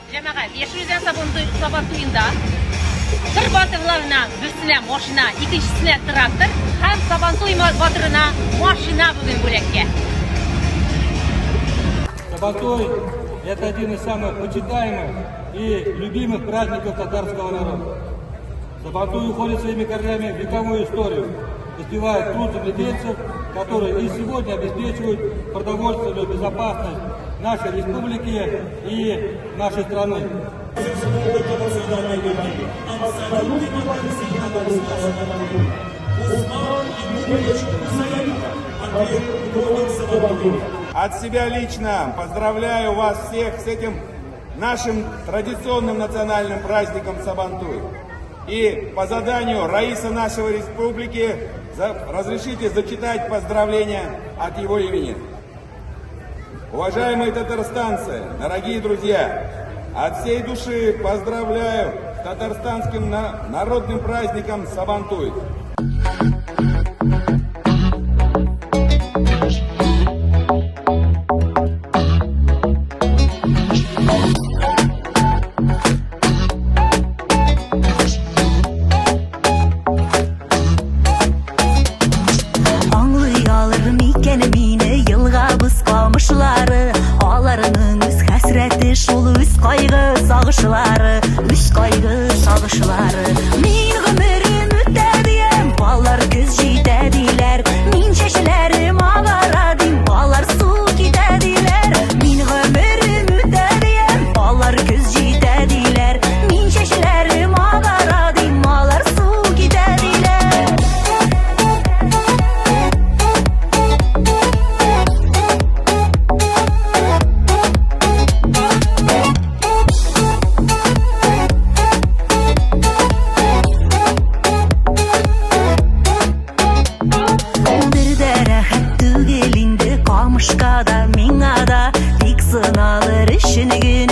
Җәмәгать, Яшел Үзән Сабантуенда бер батырларына берсенә машина, икенчесенә трактор һәм Сабантуй батырына машина бүген бүләккә. Сабантуй – это один из самых почитаемых и любимых праздников татарского народа. Сабантуй уходит своими корнями в вековую историю, воспевает труд земледельцев, которые и сегодня обеспечивают продовольственную безопасность нашей республики и нашей страны. От себя лично поздравляю вас всех с этим нашим традиционным национальным праздником Сабантуй. И по заданию Раиса нашего республики разрешите зачитать поздравления от его имени. Уважаемые татарстанцы, дорогие друзья, от всей души поздравляю с татарстанским народным праздником Сабантуй. Аңлый алыр микән мине елгабыз камышлары? Аларның үз хәсрәте шул, үз кайгы сагышлары, үз кайгы сагышлары. Мин гомерем үтә диям, алар көз җитә диләр. Мин чәчләрем агара дим, алар су китә диләр. Мин гомерем үтә диям, алар көз җитә диләр. Мин чәчләрем агара дим, алар су китә диләр. Бер дә рәхәт түгел инде камышка да, миңа да, тик сыналыр өчен генә.